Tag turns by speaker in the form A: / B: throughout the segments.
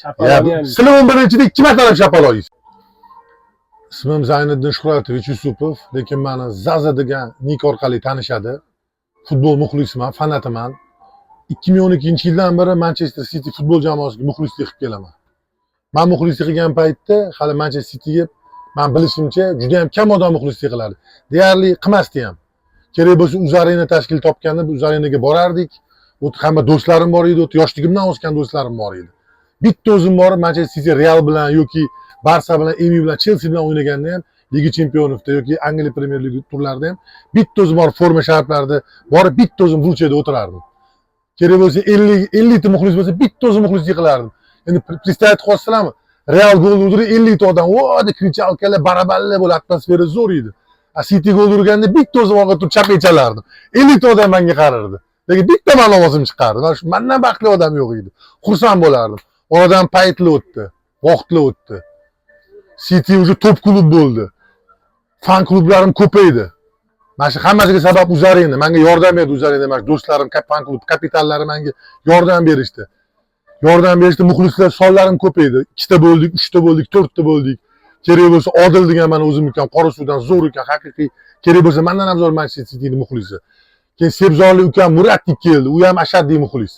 A: Chapaloni ham.
B: Sizlar 11-da 2 martalab shapaloq yeysiz. Ismim Zayniddin Shuhratovich Yusupov, lekin meni Zaza degan nik orqali tanishadi. Futbol muxlisiman, fanatiman. 2012-yildan beri Manchester City futbol jamoasiga muxlislik qilib kelaman. Men muxlislik qilgan paytda hali Manchester Cityga men bilishimcha juda ham kam odam muxlislik qilardi. Deyarli qilmasdi ham. Kerak bo'lsa UzArena tashkil topganda biz UzArenaga borardik. U yerda hamma do'stlarim bor edi, u yerda yoshligimdan o'sgan do'stlarim bor edi. Bitta o'zim borib Manchester City Real bilan yoki Barsa bilan, MU bilan, Chelsea bilan o'ynaganda ham Лига Чемпионов da yoki Angliya Premier Liga turlarida ham bitta o'zim borib forma sharflarda borib bitta o'zim burchakda o'tirardim. Kerak bo'lsa 50 50 ta muxlis bo'lsa bitta o'zim muxlislik qilardim. Endi представить qilyapsizlarmi? Real gol urdi, 50 ta odam "Во" deb кричалка lar, barabanlar bo'lib, atmosfera zo'r edi. A City gol urganda bitta o'zim olg'a turib chapak chalardim. 50 ta odam menga qarardi. Lekin bitta mani ovozim chiqardi. Mana shu mandan baxtli odam yo'q edi. Xursand bo'lardim. Oradan paytlar o'tdi, vaqtlar o'tdi. City уже top klub bo'ldi. Fan klublarim ko'paydi. Mana shu hammasiga sabab UzArena. Menga yordam berdi UzArena. Mana shu do'stlarim, fan klub kapitanlari menga yordam berishdi. Yordam berishdi, muxlislar sonlarim ko'paydi. Ikkita bo'ldik, uchta bo'ldik, to'rtta bo'ldik. Kerak bo'lsa Odil degan mani o'zim ukam, Qorasuvdan zo'r ukam, haqiqiy. Kerak bo'lsa mendan ham zo'r Manchester Cityning muxlisi. Keyin Sebzorli ukam Muratdik keldi, u ham ashaddiy muxlis.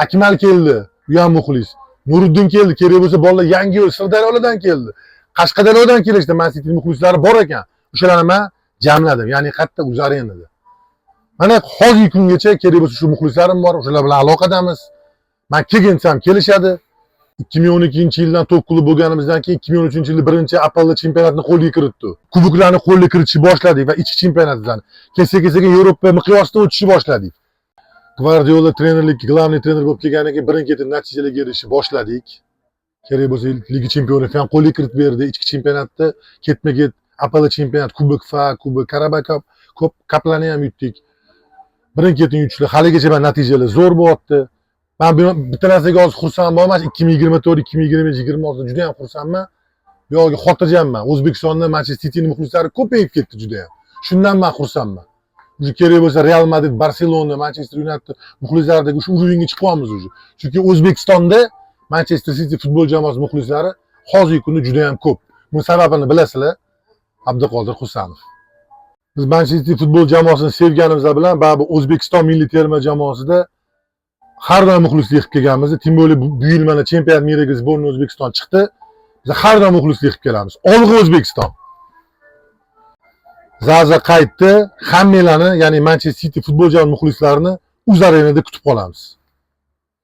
B: Akmal keldi, u ham muxlis. Nuriddin keldi, kerak bo'lsa bolalar Yangiyo'l, Sirdaryodan keldi. Qashqadaryodan kelishdi, Man City muxlislari bor ekan. O'shalarni men jamladim, ya'ni qayerda? UzArenada. Mana hozirgi kungacha kerak bo'lsa shu muxlislarim bor, o'shalar bilan aloqadamiz. Man kelgin desam kelishadi. 2012-yildan top klub bo'lganimizdan keyin 2013-yilda birinchi APL chempionatini qo'lga kiritdi. Kuboklarni qo'lga kiritishni boshladik va ichki chempionatlarni. Keyin sekin-sekin Yevropa miqyosida o'tishni boshladik. Gvardiola trenerlik, главный trener bo'lib kelganidan keyin birin-ketin natijalarga erishishni boshladik. Kerak bo'lsa Лига Чемпионов ham qo'lga kiritib berdi. Ichki chempionatda ketma-ket APL chempionat, Kubok FA, Kubok Carabao Cup, ko'p cuplarni ham yutdik. Birin-ketin yutishlar, haligacha mana natijalar zo'r bo'lyapti. Man bitta narsaga hozir xursand bo'lman. 2024, 2025, 26 juda ham xursandman. Bu yog'iga xotirjamman. O'zbekistonda Manchester Cityning muxlislari ko'payib ketdi juda ham. Shundan man xursandman. Уже kerak bo'lsa Real Madrid, Barselona, Manchester United muxlislaridagi o'sha уровень ga chiqyapmiz уже. Chunki O'zbekistonda Manchester City futbol jamoasi muxlislari hozirgi kunda juda ham ko'p. Buni sababini bilasizlar. Abduqodir Husanov. Biz Manchester City futbol jamoasini sevganimiz bilan baribir O'zbekiston milliy terma jamoasida har doim muxlislik qilib kelganmiz. Тем более bu yil mana чемпионат мира ga сборная O'zbekiston chiqdi. Biz har doim muxlislik qilib kelamiz. Olg'a, O'zbekiston! Zaza qaytdi. Hammanglarni, ya'ni Manchester City futbol jamoasi muxlislarini UzArenada kutib qolamiz.